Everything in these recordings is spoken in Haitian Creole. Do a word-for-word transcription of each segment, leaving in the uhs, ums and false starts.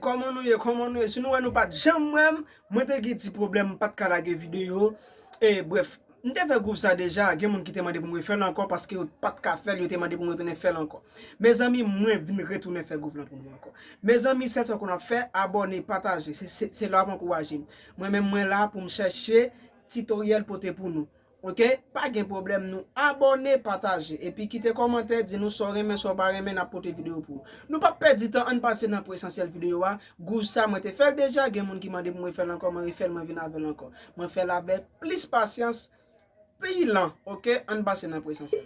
Kòman nou ye? Kòman nou ye? Si nou wè nou pa t janm wè m, mwen te gen ti pwoblèm, m pa t ka lage videyo. E brèf, m te fè gwouv sa deja, gen moun ki te mande pou m refè l ankò paske yo pa t ka fè l, yo te mande pou m retounen fè l ankò. Mezanmi, mwen vin retounen fè gwouv lan pou nou ankò. Mezanmi, sèl sa w konn ap fè, abòne, pataje. Se, se, se la w ap ankouraje m. Mwen menm, mwen la pou m chèche titoryèl pote pou nou. Oke? Pa gen pwoblèm, nou abòne, pataje, epi kite kòmantè, di nou sa w renmen, sa w pa renmen, n ap pote videyo pou ou. Nou p ap pèdi tan, ann pase nan pwen esansyèl videyo a. Gwouv sa, mwen te fè l deja, gen moun ki mande pou mwen fè l ankò, mwen refè l, mwen vin avè l ankò. Mwen fè l avèk plis pasyans, pi lan, oke? Ann pase nan pwen esansyèl.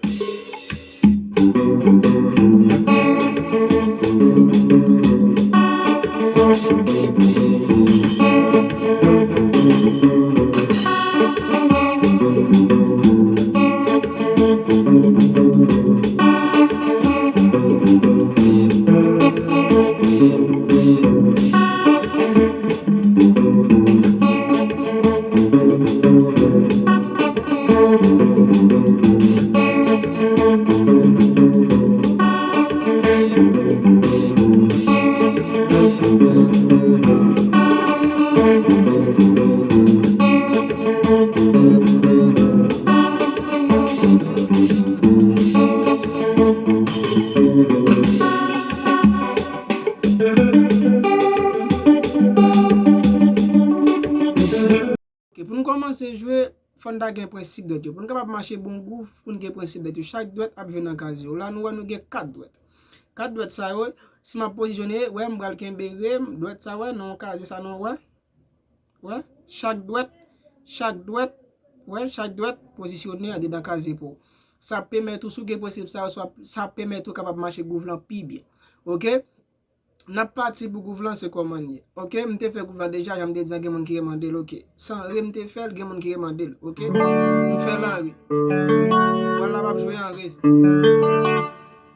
Ok, pou n kòmanse jwe, fò n ta gen prensip dwèt yo. Pou n kapab mache bon gwouv, pou n gen prensip dwèt yo. Chak dwèt ap jwe nan kaz yo. La, nou wè nou gen kat dwèt. Kat dwèt sa yo, si m ap pozisyone, wè, m pral kenbe re m, dwèt sa, wè, nan yon kazye sa, nou wè. Wè, chak dwèt, chak dwèt, wè, chak dwèt pozisyone andedan kazye pa w. Sa ap pèmèt ou, si w gen prensip sa yo, sa ap, sa ap pèmèt ou kapab mache gwouv lan pi byen. Oke? N ap pati pou gwouv lan, se kòman l ye. Oke, m te fè gwouv lan deja, jan m te di an, gen moun ki remande l, oke. Se an re m te fè l, gen moun ki remande l, oke. M fè l an re. Vwala, m ap jwe an re.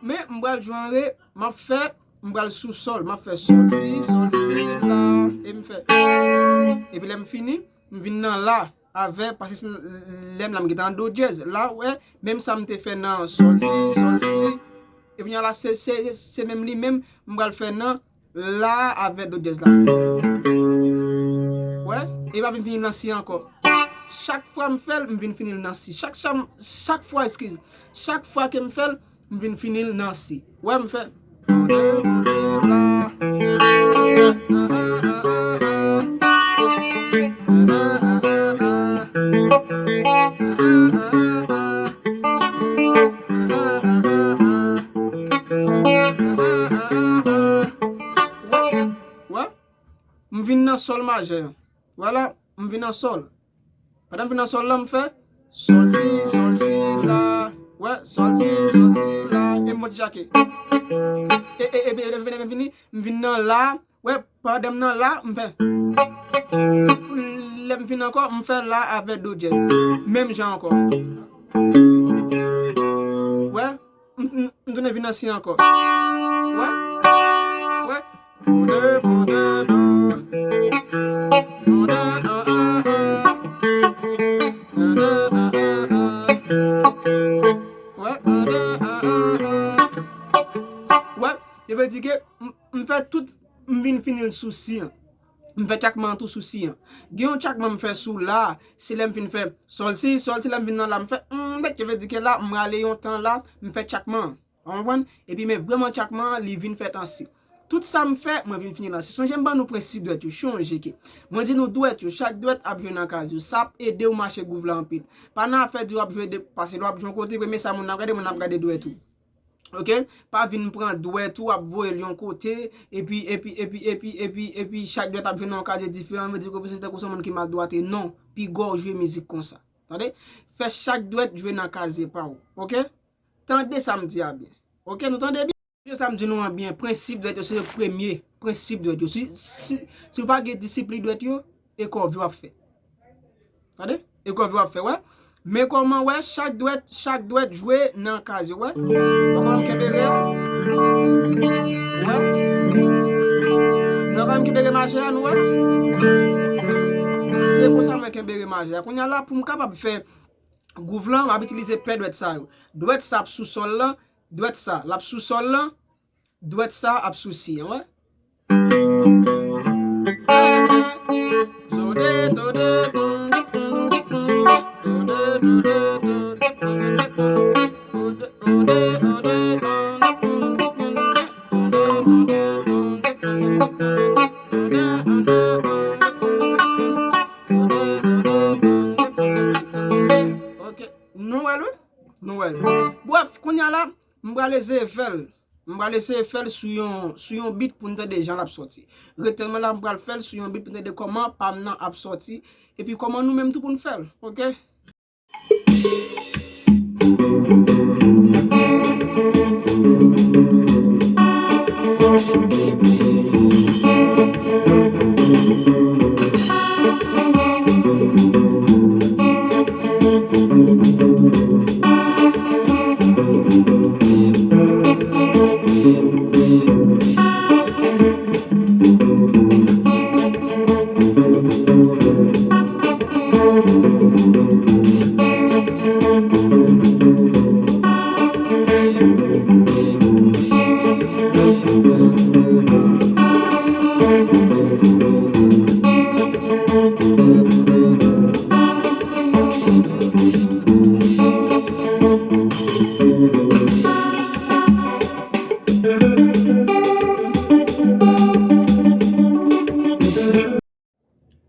Men, m pral jwe an re, m ap fè, m pral sou sòl, m ap fè sòl si, sòl si, la, e m fè. Epi lè m fini, m vin nan la. Avè, paske si lè m la m gentan an do dyèz. La, wè, menm sa m te fè nan sòl si, sòl si. Epi la, se, se, se menm li menm, m pral fè nan la avè do dyèz la. Wè, e pa vin fini nan si ankò. Chak fwa m fè l, m vin fini l nan si. Chak, chak, chak fwa, eskize. Chak fwa ke m fè l, m vin fini l nan si. Wè m fè. Wè, m vin nan sòl majè. Vwala, m vin nan sòl. Pandan m vin nan sòl la, m fè sòl si, sòl si, la. Wè, sòl si, sòl si, la. E m monte jake. E, e, e, e, e, vini, vini, m vin nan la. Wè, pandan m nan la, m fè. Lè m vin ankò, m fè la avè do dyèz. Menm jan ankò. Wè. M, m, m tounen vin nan si ankò. Wè? Wè? Bon, de, bon, de, bon. Bon, de, an, an, an. Nan, nan, an, an, an. Wè? Bon, de, an, an, an. Wè? Sa vle di ke m, m fè tout, m vin fini l sou si an. M fè tchakman an tou sou si an. Gen yon tchakman m fè sou la, se lè m fin fè sòl si, sòl si, lè m vin nan la, m fè, m, sa vle di ke la, m rale yon tan la, m fè tchakman an. Ou konprann? Epi, men vrèman tchakman an, li vin fèt an si. Tout sa m fè, mwen vin fini l an si. Sonje m ban nou prensip dwèt yo. Chonje ke mwen di nou dwèt yo, chak dwèt ap jwe nan kaz yo. Sa ap ede w mache gwouv la anpil. Pa nan afè di w ap jwe de, paske lè w ap jwe yon kote, premye sa moun nan ap gade, moun nan ap gade dwèt ou. Oke? Pa vin pran dwèt ou, ap voye l yon kote, epi, epi, epi, epi, epi, epi, chak dwèt ap jwe nan yon kazye diferan, vle di ke w se tankou se yon moun ki mal dwate. Non, piga w jwe mizik konsa. Tande? Fè chak dwèt jwe nan kazye pa w. Oke? Tande sa m di a byen. Oke, nou tande byen? Tande sa m di nou an byen. Prensip dwèt yo, se premye prensip dwèt yo. Si, si, si w pa gen disiplin dwèt yo, e kòve w ap fè. Tande? E kòve w ap fè, wè. Men kòman, wè, chak dwèt, chak dwèt jwe nan kaz yo, wè. Ou konn kenbe re a? Wè. Nou konn kenbe re majè a, nou wè. Se konsa mwen kenbe re majè a. Kounye a la, pou m kapab fè gwouv lan, m ap itilize pè dwèt sa yo. Dwèt sa ap sou sòl lan, dwèt sa, l ap sou sòl lan, dwèt sa ap sou si an, wè. eseye fè l. M pral eseye fè l sou yon, sou yon beat pou n tande jan l ap sòti. Ret tann mwen la, m pral fè l sou yon beat pou n tande kòman pa m nan ap sòti. Epi kòman nou menm tou pou n fè l. Oke?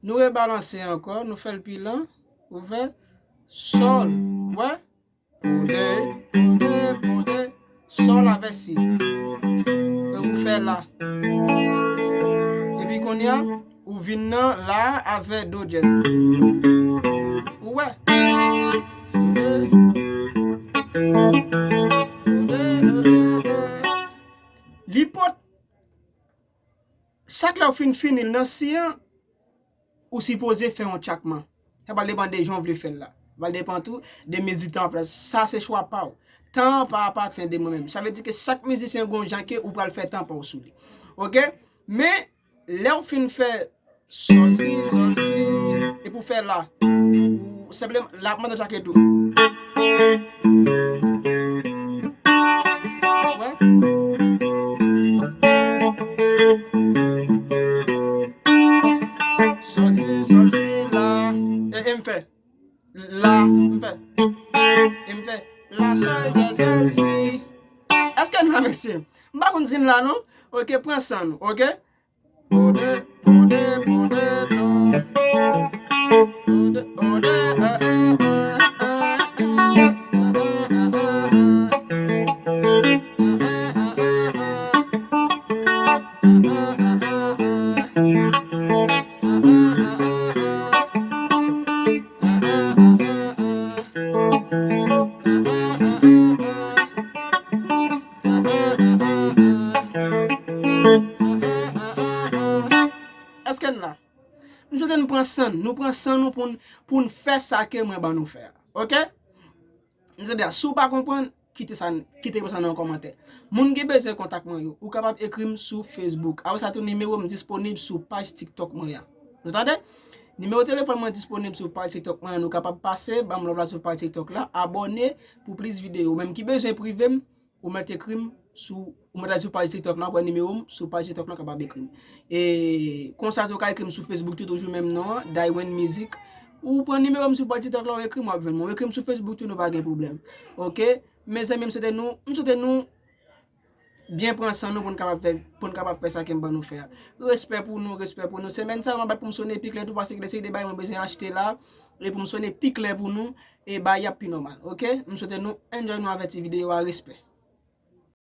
Nou rebalanse ankò, nou fè l pi lan, ouvè, sòl, wè, pou de, pou de, pou de, sòl avè si. E ou fè la. Epi kounye a, ou vin nan la avè do dyèz. Ou wè. Li pot, chak lè ou fin fini l nan si an, ou sipoze fè yon tchakman. Sa pral depann de jan w vle fè l la. Sa pral depann tou de mizik tan w ap fè. Sa se chwa pa w. Tan an pa apatyen de mwen menm. Sa vle di ke chak mizisyen gon jan ke ou pral fè tan pa w sou li. Oke? Men, lè w fin fè sòl si, sòl si, epi w fè la, ou senpleman, la ap mande w tchake tou. Wè? Sòl si, sòl si, la. E, e m fè. La, m fè. E m fè. La, sòl, do, sòl, si. Èske n la, mesye? M pa konn si n la, non. Oke, pran san nou, oke? Ode, ode, ode, do. Ode, ode, e, e, e, e, e, e, e, e, e, e. Èske n la? M swete n pran san n, nou pran san nou pou n, pou n fè sa ke mwen ban nou fè a. Oke? M swete a, si w pa konprann, kite sa, kite sa nan kòmantè. Moun ki bezwen kontak mwen yo, ou kapab ekri m sou Facebook. Apre sa tou, nimewo m disponib sou paj TikTok mwen an. Nou tande? Nimewo telefòn mwen disponib sou paj TikTok mwen an. Nou kapab pase, ban m love la sou paj TikTok la, abòne pou plis videyo. Ou menm ki bezwen prive m, ou mèt ekri m sou, ou mèt al sou paj TikTok la, ou pran nimewo m sou paj TikTok la, ou kapab ekri m. E konsa tou, ou ka ekri m sou Facebook tou, toujou menm non an, Daywen Mizik. Ou pran nimewo m sou paj TikTok la, ou ekri m, w ap jwenn mwen. Ou ekri m sou Facebook tou, nou pa gen pwoblèm. Oke? Mezanmi, m swete nou, m swete nou byen pran san nou pou n kapab fè, pou n kapab fè sa ke m ban nou fè a. Respè pou nou, respè pou nou. Semèn sa yo, m ap bat pou m sone pi klè tou, paske gen de seri de bagay mwen bezwen achte la, e pou m sone pi klè pou nou, e bagay ap pi nòmal, oke? M swete nou enjoy nou avèk ti videyo a, respè.